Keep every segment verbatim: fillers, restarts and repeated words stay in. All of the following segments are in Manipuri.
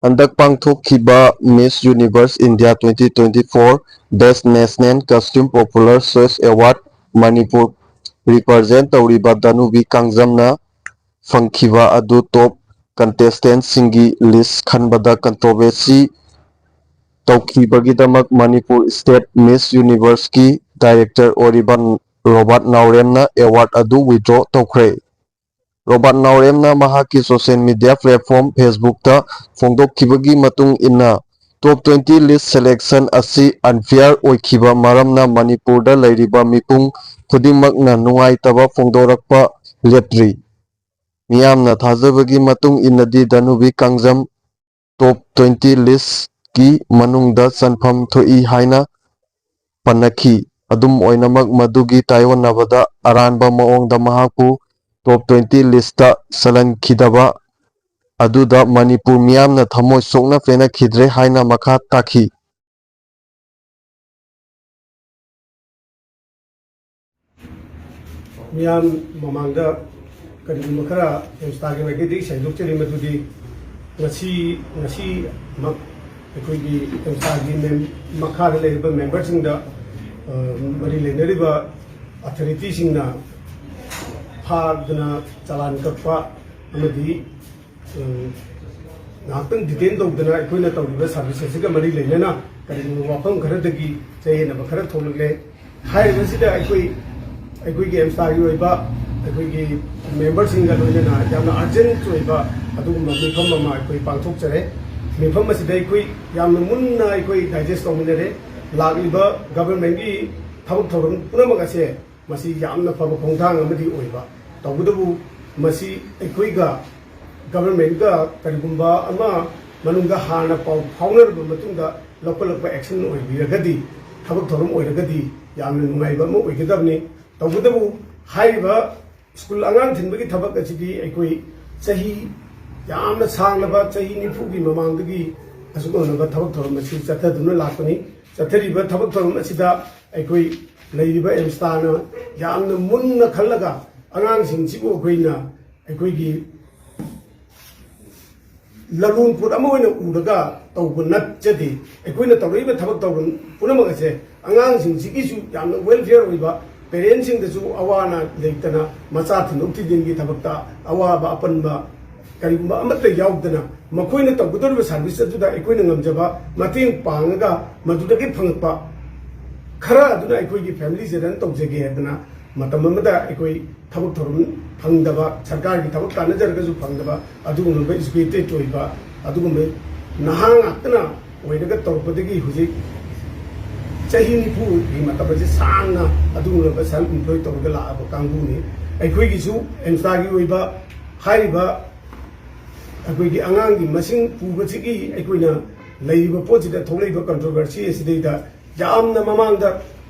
ꯍꯟꯗꯛ ꯄꯥꯡꯊꯣꯛꯈꯤꯕ Miss Universe India twenty twenty-four Best National Costume Popular Choice Award Manipur represent ꯇꯧꯔꯤꯕ ꯙꯅꯨꯕꯤ ꯀꯥꯡꯖꯝꯅ ꯐꯪꯈꯤꯕ ꯑꯗꯨ top contestant ꯁꯤꯡꯒꯤ list ꯈꯟꯕꯗ controversy ꯇꯧꯈꯤꯕꯒꯤꯗꯃꯛ ꯃꯅꯤꯄꯨꯔ State Miss Universe ꯀꯤ director ꯑꯣꯏꯔꯤꯕ ꯔꯣꯕꯥꯔꯠ ꯅꯥꯎꯔꯦꯝꯅ award ꯑꯗꯨ withdraw ꯇꯧꯈ꯭ꯔꯦ꯫ ꯔꯣꯕꯥꯔꯠ ꯅꯥꯎꯔꯦꯝꯅ ꯃꯍꯥꯛꯀꯤ social media platform Facebook ꯇ ꯐꯣꯡꯗꯣꯛꯈꯤꯕꯒꯤ ꯃꯇꯨꯡ ꯏꯟꯅ, top twenty list selection ꯑꯁꯤ unfair ꯑꯣꯏꯈꯤꯕ ꯃꯔꯝꯅ ꯃꯅꯤꯄꯨꯔꯗ ꯂꯩꯔꯤꯕ ꯃꯤꯄꯨꯝ ꯈꯨꯗꯤꯡꯃꯛꯅ ꯅꯨꯡꯉꯥꯏꯇꯕ ꯐꯣꯡꯗꯣꯔꯛꯄ ꯂꯦꯞꯇ꯭ꯔꯤ꯫ ꯃꯤꯌꯥꯝꯅ ꯊꯥꯖꯕꯒꯤ ꯃꯇꯨꯡ ꯏꯟꯅꯗꯤ ꯙꯅꯨꯕꯤ ꯀꯥꯡꯖꯝ top twenty list ꯀꯤ ꯃꯅꯨꯡꯗ ꯆꯟꯐꯝ ꯊꯣꯛꯏ ꯍꯥꯏꯅ ꯄꯟꯅꯈꯤ꯫ ꯑꯗꯨꯝ ꯑꯣꯏꯅꯃꯛ, ꯃꯗꯨꯒꯤ ꯇꯥꯏꯑꯣꯟꯅꯕꯗ ꯑꯔꯥꯟꯕ ꯃꯑꯣꯡꯗ ꯃꯍꯥꯛꯄꯨ top twenty list ꯇ ꯆꯜꯍꯟꯈꯤꯗꯕ ꯑꯗꯨꯗ ꯃꯅꯤꯄꯨꯔ ꯃꯤꯌꯥꯝꯅ ꯊꯃꯣꯏ ꯁꯣꯛꯅ ꯄꯦꯟꯅꯈꯤꯗ꯭ꯔꯦ ꯍꯥꯏꯅ ꯃꯈꯥ ꯇꯥꯈꯤ꯫ ꯃꯤꯌꯥꯝ ꯃꯃꯥꯡꯗ ꯀꯔꯤꯒꯨꯝꯕ ꯈꯔ ꯑꯦꯝꯁꯇꯥꯒꯤ ꯃꯥꯏꯀꯩꯗꯒꯤ ꯁꯦꯡꯗꯣꯛꯆꯔꯤ꯫ ꯃꯗꯨꯗꯤ ꯉꯁꯤ, ꯉꯁꯤꯃꯛ ꯑꯩꯈꯣꯏꯒꯤ ꯑꯦꯝꯁꯇꯥꯒꯤ ꯃꯦꯝ-, ꯃꯈꯥꯗ ꯂꯩꯔꯤꯕ ꯃꯦꯝꯕꯔꯁꯤꯡꯗ, ꯑ, ꯃꯔꯤ ꯂꯩꯅꯔꯤꯕ ꯑꯣꯊꯣꯔꯤꯇꯤꯁꯤꯡꯅ ꯐꯥꯗꯨꯅ ꯆꯂꯥꯟ ꯀꯛꯄ ꯑꯃꯗꯤ ꯎꯝ, ꯉꯥꯏꯍꯥꯛꯇꯪ detain ꯇꯧꯗꯅ ꯑꯩꯈꯣꯏꯅ ꯇꯧꯔꯤꯕ service ꯑꯁꯤꯒ ꯃꯔꯤ ꯂꯩꯅꯅ ꯀꯔꯤꯒꯨꯝꯕ ꯋꯥꯐꯝ ꯈꯔꯗꯒꯤ ꯆꯌꯦꯠꯅꯕ ꯈꯔ ꯊꯣꯛꯂꯛꯂꯦ꯫ ꯍꯥꯏꯔꯤꯕꯁꯤꯗ ꯑꯩꯈꯣꯏ, ꯑꯩꯈꯣꯏꯒꯤ ꯑꯦꯝꯁꯇꯥꯒꯤ ꯑꯣꯏꯕ ꯑꯩꯈꯣꯏꯒꯤ ꯃꯦꯝꯕꯔꯁꯤꯡꯒ ꯂꯣꯏꯅꯅ ꯌꯥꯝꯅ urgent ꯑꯣꯏꯕ ꯑꯗꯨꯒꯨꯝꯕ ꯃꯤꯐꯝ ꯑꯃ ꯑꯩꯈꯣꯏ ꯄꯥꯡꯊꯣꯛꯆꯔꯦ꯫ ꯃꯤꯐꯝ ꯑꯁꯤꯗ ꯑꯩꯈꯣꯏ ꯌꯥꯝꯅ ꯃꯨꯟꯅ ꯑꯩꯈꯣꯏ digest ꯇꯧꯃꯤꯟꯅꯔꯦ꯫ ꯂꯥꯛꯂꯤꯕ government ꯀꯤ ꯊꯕꯛ ꯊꯧꯔꯝ ꯄꯨꯝꯅꯃꯛ ꯑꯁꯦ ꯃꯁꯤ ꯌꯥꯝꯅ ꯐꯕ ꯈꯣꯡꯊꯥꯡ ꯑꯃꯗꯤ ꯑꯣꯏꯕ꯫ ꯇꯧꯕꯇꯕꯨ ꯃꯁꯤ ꯑꯩꯈꯣꯏꯒ government ꯀ ꯀꯔꯤꯒꯨꯝꯕ ꯑꯃ ꯃꯅꯨꯡꯗ ꯍꯥꯟꯅ ꯄꯥꯎ ꯐꯥꯎꯅꯔꯕ ꯃꯇꯨꯡꯗ ꯂꯧꯈꯠꯂꯛꯄ action ꯑꯣꯏꯕꯤꯔꯒꯗꯤ, ꯊꯕꯛ ꯊꯧꯔꯝ ꯑꯣꯏꯔꯒꯗꯤ ꯌꯥꯝꯅ ꯅꯨꯡꯉꯥꯏꯕ ꯑꯃ ꯑꯣꯏꯒꯗꯕꯅꯤ꯫ ꯇꯧꯕꯇꯕꯨ ꯍꯥꯏꯔꯤꯕ school ꯑꯉꯥꯡ ꯊꯤꯟꯕꯒꯤ ꯊꯕꯛ ꯑꯁꯤꯗꯤ ꯑꯩꯈꯣꯏ ꯆꯍꯤ ꯌꯥꯝꯅ ꯁꯥꯡꯂꯕ, ꯆꯍꯤ ꯅꯤꯐꯨꯒꯤ ꯃꯃꯥꯡꯗꯒꯤ ꯑꯁꯨꯝꯅ ꯊꯕꯛ ꯊꯧꯔꯝ ꯑꯁꯤ ꯆꯠꯊꯗꯨꯅ ꯂꯥꯛꯄꯅꯤ꯫ ꯆꯠꯊꯔꯤꯕ ꯊꯕꯛ ꯊꯧꯔꯝ ꯑꯁꯤꯗ ꯑꯩꯈꯣꯏ ꯂꯩꯔꯤꯕ ꯑꯦꯝꯁꯇꯥꯅ ꯌꯥꯝꯅ ꯃꯨꯟꯅ ꯈꯜꯂꯒ ꯑꯉꯥꯡꯁꯤꯡꯁꯤꯕꯨ ꯑꯩꯈꯣꯏꯅ ꯑꯩꯈꯣꯏꯒꯤ ꯂꯂꯣꯟ ꯄꯣꯠ ꯑꯃ ꯑꯣꯏꯅ ꯎꯔꯒ ꯇꯧꯕ ꯅꯠꯆꯗꯦ꯫ ꯑꯩꯈꯣꯏꯅ ꯇꯧꯔꯛꯏꯕ ꯊꯕꯛ ꯊꯧꯔꯝ ꯄꯨꯝꯅꯃꯛ ꯑꯁꯦ ꯑꯉꯥꯡꯁꯤꯡꯁꯤꯒꯤꯁꯨ ꯌꯥꯝꯅ welfare ꯑꯣꯏꯕ, parentꯁꯤꯡꯗꯁꯨ ꯑꯋꯥ ꯑꯅꯥ ꯂꯩꯇꯅ, ꯃꯆꯥ ꯊꯤꯟꯗꯣꯛ ꯊꯤꯟꯖꯤꯟꯒꯤ ꯊꯕꯛꯇ ꯑꯋꯥꯕ ꯑꯄꯟꯕ ꯀꯔꯤꯒꯨꯝꯕ ꯑꯃꯠꯇ ꯌꯥꯎꯗꯅ, ꯃꯈꯣꯏꯅ ꯇꯧꯒꯗꯧꯔꯤꯕ service ꯑꯗꯨꯗ ꯑꯩꯈꯣꯏꯅ ꯉꯝꯖꯕ ꯃꯇꯦꯡ ꯄꯥꯡꯉꯒ, ꯃꯗꯨꯗꯒꯤ ꯐꯪꯉꯛꯄ ꯈꯔ ꯑꯗꯨꯅ ꯑꯩꯈꯣꯏꯒꯤ familyꯁꯦ run ꯇꯧꯖꯒꯦ ꯍꯥꯏꯗꯅ, ꯃꯇꯝ ꯑꯃꯗ ꯑꯩꯈꯣꯏ ꯊꯕꯛ ꯊꯧꯔꯝ ꯐꯪꯗꯕ, ꯁꯔꯀꯥꯔꯒꯤ ꯊꯕꯛ ꯇꯥꯟꯅꯖꯔꯒꯁꯨ ꯐꯪꯗꯕ ꯑꯗꯨꯒꯨꯝꯂꯕ educated ꯑꯣꯏꯕ, ꯑꯗꯨꯒꯨꯝꯕ ꯅꯍꯥ ꯉꯥꯛꯇꯅ ꯑꯣꯏꯔꯒ ꯇꯧꯔꯛꯄꯗꯒꯤ ꯍꯧꯖꯤꯛ ꯆꯍꯤ ꯅꯤꯐꯨꯒꯤ ꯃꯇꯝ ꯑꯁꯤ ꯁꯥꯡꯅ ꯑꯗꯨꯒꯨꯝꯂꯕ self employ ꯇꯧꯔꯒ ꯂꯥꯛꯑꯕ ꯀꯥꯡꯕꯨꯅꯤ꯫ ꯑꯩꯈꯣꯏꯒꯤꯁꯨ ꯑꯦꯝꯁꯇꯥꯒꯤ ꯑꯣꯏꯕ ꯍꯥꯏꯔꯤꯕ ꯑꯩꯈꯣꯏꯒꯤ ꯑꯉꯥꯡꯒꯤ ꯃꯁꯤꯡ ꯄꯨꯕꯁꯤꯒꯤ ꯑꯩꯈꯣꯏꯅ ꯂꯩꯔꯤꯕ ꯄꯣꯠꯁꯤꯗ ꯊꯣꯛꯂꯛꯏꯕ controversy ꯑꯁꯤꯗꯩꯗ ꯌꯥꯝꯅ ꯃꯃꯥꯡꯗ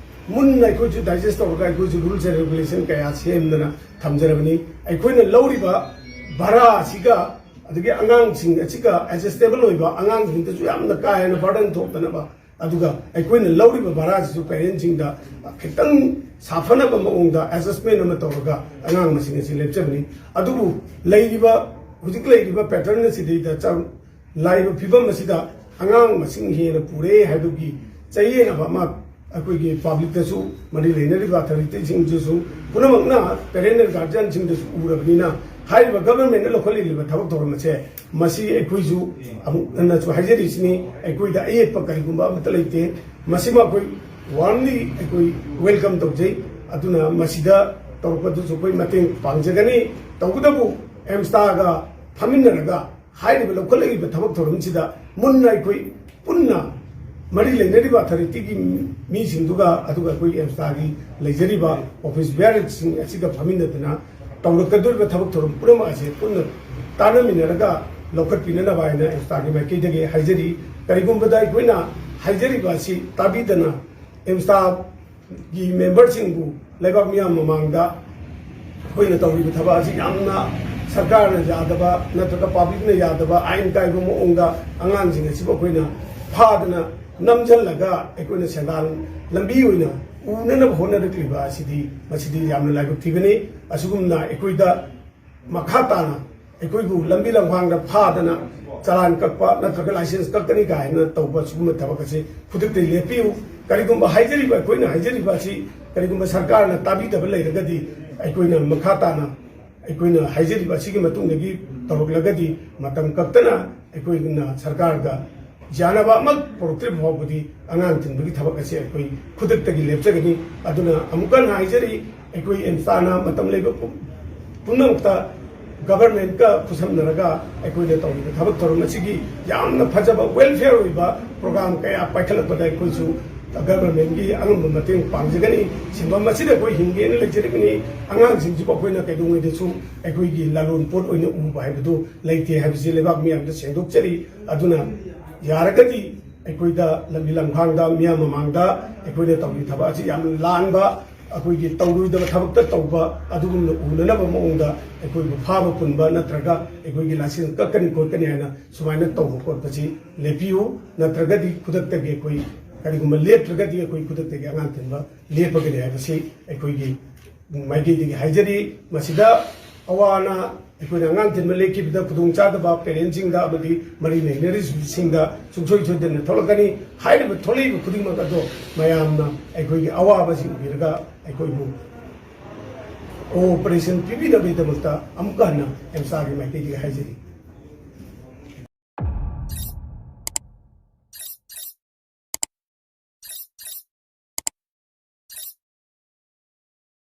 ꯃꯨꯟꯅ ꯑꯩꯈꯣꯏꯁꯨ digest ꯇꯧꯔꯒ ꯑꯩꯈꯣꯏꯁꯨ rules and regulation ꯀꯌꯥ ꯁꯦꯝꯗꯅ ꯊꯝꯖꯔꯕꯅꯤ꯫ ꯑꯩꯈꯣꯏꯅ ꯂꯧꯔꯤꯕ ꯚꯔꯥ ꯑꯁꯤꯒ ꯑꯗꯒꯤ ꯑꯉꯥꯡꯁꯤꯡ ꯑꯁꯤꯒ adjustable ꯑꯣꯏꯕ, ꯑꯉꯥꯡꯁꯤꯡꯗꯁꯨ ꯌꯥꯝꯅ ꯀꯥ ꯍꯦꯟꯅ burden ꯊꯣꯛꯇꯅꯕ, ꯑꯗꯨꯒ ꯑꯩꯈꯣꯏꯅ ꯂꯧꯔꯤꯕ ꯚꯔꯥꯁꯤꯁꯨ parentꯁꯤꯡꯗ ꯈꯤꯇꯪ ꯁꯥꯐꯅꯕ ꯃꯑꯣꯡꯗ adjustment ꯑꯃ ꯇꯧꯔꯒ ꯑꯉꯥꯡ ꯃꯁꯤꯡ ꯑꯁꯤ ꯂꯦꯞꯆꯕꯅꯤ꯫ ꯑꯗꯨꯕꯨ ꯂꯩꯔꯤꯕ, ꯍꯧꯖꯤꯛ ꯂꯩꯔꯤꯕ pattern ꯑꯁꯤꯗꯩꯗ ꯆꯥꯡ ꯂꯥꯛꯏꯕ ꯐꯤꯕꯝ ꯑꯁꯤꯗ ꯑꯉꯥꯡ ꯃꯁꯤꯡ ꯍꯦꯟꯅ ꯄꯨꯔꯦ ꯍꯥꯏꯕꯒꯤ ꯆꯌꯦꯠꯅꯕ ꯑꯃ ꯑꯩꯈꯣꯏꯒꯤ publicꯇꯁꯨ, ꯃꯔꯤ ꯂꯩꯅꯔꯤꯕ authorityꯁꯤꯡꯗꯁꯨ, ꯄꯨꯝꯅꯃꯛꯅ parent and guardianꯁꯤꯡꯗꯁꯨ ꯎꯔꯕꯅꯤꯅ, ꯍꯥꯏꯔꯤꯕ governmentꯅ ꯂꯧꯈꯠꯂꯤꯕ ꯊꯕꯛ ꯊꯧꯔꯝ ꯑꯁꯦ, ꯃꯁꯤ ꯑꯩꯈꯣꯏꯁꯨ ꯑꯃꯨꯛ ꯍꯟꯅꯁꯨ ꯍꯥꯏꯖꯔꯤꯁꯤꯅꯤ, ꯑꯩꯈꯣꯏꯗ ꯑꯌꯦꯠꯄ ꯀꯔꯤꯒꯨꯝꯕ ꯑꯃꯠꯇ ꯂꯩꯇꯦ꯫ ꯃꯁꯤꯃ ꯑꯩꯈꯣꯏ warmly ꯑꯩꯈꯣꯏ welcome ꯇꯧꯖꯩ꯫ ꯑꯗꯨꯅ ꯃꯁꯤꯗ ꯇꯧꯔꯛꯄꯗꯨꯁꯨ ꯑꯩꯈꯣꯏ ꯃꯇꯦꯡ ꯄꯥꯡꯖꯒꯅꯤ꯫ ꯇꯧꯕꯇꯕꯨ ꯑꯦꯝꯁꯇꯥꯒ ꯐꯝꯃꯤꯟꯅꯔꯒ ꯍꯥꯏꯔꯤꯕ ꯂꯧꯈꯠꯂꯛꯏꯕ ꯊꯕꯛ ꯊꯧꯔꯝꯁꯤꯗ ꯃꯨꯟꯅ ꯑꯩꯈꯣꯏ ꯄꯨꯟꯅ ꯃꯔꯤ ꯂꯩꯅꯔꯤꯕ authorityꯒꯤ ꯃꯤꯁꯤꯡꯗꯨꯒ, ꯑꯗꯨꯒ ꯑꯩꯈꯣꯏ ꯑꯦꯝꯁꯇꯥꯒꯤ ꯂꯩꯖꯔꯤꯕ office bearerꯁꯤꯡ ꯑꯁꯤꯒ ꯐꯝꯃꯤꯟꯅꯗꯨꯅ ꯇꯧꯔꯛꯀꯗꯧꯔꯤꯕ ꯊꯕꯛ ꯊꯧꯔꯝ ꯄꯨꯝꯅꯃꯛ ꯑꯁꯦ ꯄꯨꯟꯅ ꯇꯥꯟꯅꯃꯤꯟꯅꯔꯒ ꯂꯧꯈꯠꯄꯤꯅꯅꯕ ꯍꯥꯏꯅ ꯑꯦꯝꯁꯇꯥꯒꯤ ꯃꯥꯏꯀꯩꯗꯒꯤ ꯍꯥꯏꯖꯔꯤ꯫ ꯀꯔꯤꯒꯨꯝꯕꯗ ꯑꯩꯈꯣꯏꯅ ꯍꯥꯏꯖꯔꯤꯕ ꯑꯁꯤ ꯇꯥꯕꯤꯗꯅ ꯑꯦꯝꯁꯇꯥꯒꯤ memberꯁꯤꯡꯕꯨ ꯂꯩꯕꯥꯛ ꯃꯤꯌꯥꯝ ꯃꯃꯥꯡꯗ ꯑꯩꯈꯣꯏꯅ ꯇꯧꯔꯤꯕ ꯊꯕꯛ ꯑꯁꯤ ꯌꯥꯝꯅ ꯁꯔꯀꯥꯔꯅ ꯌꯥꯗꯕ ꯅꯠꯇ꯭ꯔꯒ publicꯅ ꯌꯥꯗꯕ ꯑꯥꯏꯟ ꯀꯥꯏꯕ ꯃꯑꯣꯡꯗ ꯑꯉꯥꯡꯁꯤꯡ ꯑꯁꯤꯕꯨ ꯑꯩꯈꯣꯏꯅ ꯐꯥꯗꯅ ꯅꯝꯁꯤꯜꯂꯒ ꯑꯩꯈꯣꯏꯅ ꯁꯦꯟꯗꯥꯟ ꯂꯝꯕꯤ ꯑꯣꯏꯅ ꯎꯅꯅꯕ ꯍꯣꯠꯅꯔꯛꯂꯤꯕ ꯑꯁꯤꯗꯤ, ꯃꯁꯤꯗꯤ ꯌꯥꯝꯅ ꯂꯥꯏꯕꯛ ꯊꯤꯕꯅꯤ꯫ ꯑꯁꯤꯒꯨꯝꯅ ꯑꯩꯈꯣꯏꯗ ꯃꯈꯥ ꯇꯥꯅ ꯑꯩꯈꯣꯏꯕꯨ ꯂꯝꯕꯤ ꯂꯝꯈꯥꯡꯗ ꯐꯥꯗꯅ ꯆꯂꯥꯟ ꯀꯛꯄ ꯅꯠꯇ꯭ꯔꯒ ꯂꯥꯏꯁꯦꯟꯁ ꯀꯛꯀꯅꯤ ꯀꯥꯏꯅ ꯇꯧꯕ ꯁꯤꯒꯨꯝꯕ ꯊꯕꯛ ꯑꯁꯤ ꯈꯨꯗꯛꯇ ꯂꯦꯞꯄꯤꯌꯨ꯫ ꯀꯔꯤꯒꯨꯝꯕ ꯍꯥꯏꯖꯔꯤꯕ, ꯑꯩꯈꯣꯏꯅ ꯍꯥꯏꯖꯔꯤꯕ ꯑꯁꯤ ꯀꯔꯤꯒꯨꯝꯕ ꯁꯔꯀꯥꯔꯅ ꯇꯥꯕꯤꯗꯕ ꯂꯩꯔꯒꯗꯤ ꯑꯩꯈꯣꯏꯅ ꯃꯈꯥ ꯇꯥꯅ ꯑꯩꯈꯣꯏꯅ ꯍꯥꯏꯖꯔꯤꯕ ꯑꯁꯤꯒꯤ ꯃꯇꯨꯡꯗꯒꯤ ꯇꯧꯔꯛꯂꯒꯗꯤ ꯃꯇꯝ ꯀꯛꯇꯅ ꯑꯩꯈꯣꯏꯅ ꯁꯔꯀꯥꯔꯒ ꯌꯥꯅꯕ ꯑꯃ ꯄꯨꯔꯛꯇ꯭ꯔꯤꯕ ꯐꯥꯎꯕꯗꯤ ꯑꯉꯥꯡ ꯊꯤꯟꯕꯒꯤ ꯊꯕꯛ ꯑꯁꯤ ꯑꯩꯈꯣꯏ ꯈꯨꯗꯛꯇꯒꯤ ꯂꯦꯞꯆꯒꯅꯤ꯫ ꯑꯗꯨꯅ ꯑꯃꯨꯛꯀ ꯍꯟꯅ ꯍꯥꯏꯖꯔꯤ, ꯑꯩꯈꯣꯏ ꯏꯝꯐꯥꯜꯅ ꯃꯇꯝ ꯂꯩꯕ ꯄꯨꯝ-, ꯄꯨꯝꯅꯃꯛꯇ ꯒꯚꯔꯟꯃꯦꯟꯠꯀ ꯈꯨꯠꯁꯝꯅꯔꯒ ꯑꯩꯈꯣꯏꯅ ꯇꯧꯔꯤꯕ ꯊꯕꯛ ꯊꯧꯔꯝ ꯑꯁꯤꯒꯤ ꯌꯥꯝꯅ ꯐꯖꯕ ꯋꯦꯜꯐꯤꯌꯔ ꯑꯣꯏꯕ ꯄ꯭ꯔꯣꯒ꯭ꯔꯥꯝ ꯀꯌꯥ ꯄꯥꯏꯈꯠꯂꯛꯄꯗ ꯑꯩꯈꯣꯏꯁꯨ ꯒꯚꯔꯟꯃꯦꯟꯠꯀꯤ ꯑꯉꯝꯕ ꯃꯇꯦꯡ ꯄꯥꯡꯖꯒꯅꯤ꯫ ꯁꯤꯟꯐꯝ ꯑꯁꯤꯗ ꯑꯩꯈꯣꯏ ꯍꯤꯡꯒꯦꯅ ꯂꯩꯖꯔꯤꯕꯅꯤ꯫ ꯑꯉꯥꯡꯁꯤꯡꯁꯤꯕꯨ ꯑꯩꯈꯣꯏꯅ ꯀꯩꯗꯧꯉꯩꯗꯁꯨ ꯑꯩꯈꯣꯏꯒꯤ ꯂꯂꯣꯟ ꯄꯣꯠ ꯑꯣꯏꯅ ꯎꯕ ꯍꯥꯏꯕꯗꯨ ꯂꯩꯇꯦ ꯍꯥꯏꯕꯁꯤ ꯂꯩꯕꯥꯛ ꯃꯤꯌꯥꯝꯗ ꯁꯦꯡꯗꯣꯛꯆꯔꯤ꯫ ꯑꯗꯨꯅ ꯌꯥꯔꯒꯗꯤ ꯑꯩꯈꯣꯏꯗ ꯂꯝꯕꯤ ꯂꯝꯈꯥꯡꯗ ꯃꯤꯌꯥꯝ ꯃꯃꯥꯡꯗ ꯑꯩꯈꯣꯏꯅ ꯇꯧꯔꯤ ꯊꯕꯛ ꯑꯁꯤ ꯌꯥꯝꯅ ꯂꯥꯟꯕ, ꯑꯩꯈꯣꯏꯒꯤ ꯇꯧꯔꯣꯏꯗꯕ ꯊꯕꯛꯇ ꯇꯧꯕ ꯑꯗꯨꯒꯨꯝꯅ ꯎꯅꯅꯕ ꯃꯑꯣꯡꯗ ꯑꯩꯈꯣꯏꯕꯨ ꯐꯥꯕ ꯄꯨꯟꯕ ꯅꯠꯇ꯭ꯔꯒ ꯑꯩꯈꯣꯏꯒꯤ ꯂꯥꯏꯁꯦꯟꯁ ꯀꯛꯀꯅꯤ ꯈꯣꯠꯀꯅꯤ ꯍꯥꯏꯅ ꯁꯨꯃꯥꯏꯅ ꯇꯧꯕ ꯈꯣꯠꯄꯁꯤ ꯂꯦꯞꯄꯤꯌꯨ꯫ ꯅꯠꯇ꯭ꯔꯒꯗꯤ ꯈꯨꯗꯛꯇꯒꯤ ꯑꯩꯈꯣꯏ ꯀꯔꯤꯒꯨꯝꯕ ꯂꯦꯞꯇ꯭ꯔꯒꯗꯤ ꯑꯩꯈꯣꯏ ꯈꯨꯗꯛꯇꯒꯤ ꯑꯉꯥꯡ ꯊꯤꯟꯕ ꯂꯦꯞꯄꯒꯅꯤ ꯍꯥꯏꯕꯁꯤ ꯑꯩꯈꯣꯏꯒꯤ ꯃꯥꯏꯀꯩꯗꯒꯤ ꯍꯥꯏꯖꯔꯤ꯫ ꯃꯁꯤꯗ ꯑꯋꯥ ꯑꯅꯥ ꯑꯩꯈꯣꯏꯅ ꯑꯉꯥꯡ ꯊꯤꯟꯕ ꯂꯦꯞꯈꯤꯕꯗ ꯈꯨꯗꯣꯡꯆꯥꯗꯕ ꯄꯦꯔꯦꯟꯁꯁꯤꯡꯗ ꯑꯃꯗꯤ ꯃꯔꯤ ꯂꯩꯅꯔꯤꯕꯁꯤꯡꯗ ꯁꯨꯡꯁꯣꯏ ꯁꯣꯏꯗꯅ ꯊꯣꯛꯂꯛꯀꯅꯤ꯫ ꯍꯥꯏꯔꯤꯕ ꯊꯣꯛꯂꯛꯏꯕ ꯈꯨꯗꯤꯡꯃꯛ ꯑꯗꯣ ꯃꯌꯥꯝꯅ ꯑꯩꯈꯣꯏꯒꯤ ꯑꯋꯥꯕꯁꯤ ꯎꯕꯤꯔꯒ ꯑꯩꯈꯣꯏꯕꯨ ꯀꯣꯑꯣꯄꯔꯦꯁꯟ ꯄꯤꯕꯤꯅꯕꯒꯤꯗꯃꯛꯇ ꯑꯃꯨꯛꯀ ꯍꯟꯅ ꯑꯦꯝꯁꯥꯒꯤ ꯃꯥꯏꯀꯩꯗꯒꯤ ꯍꯥꯏꯖꯔꯤ꯫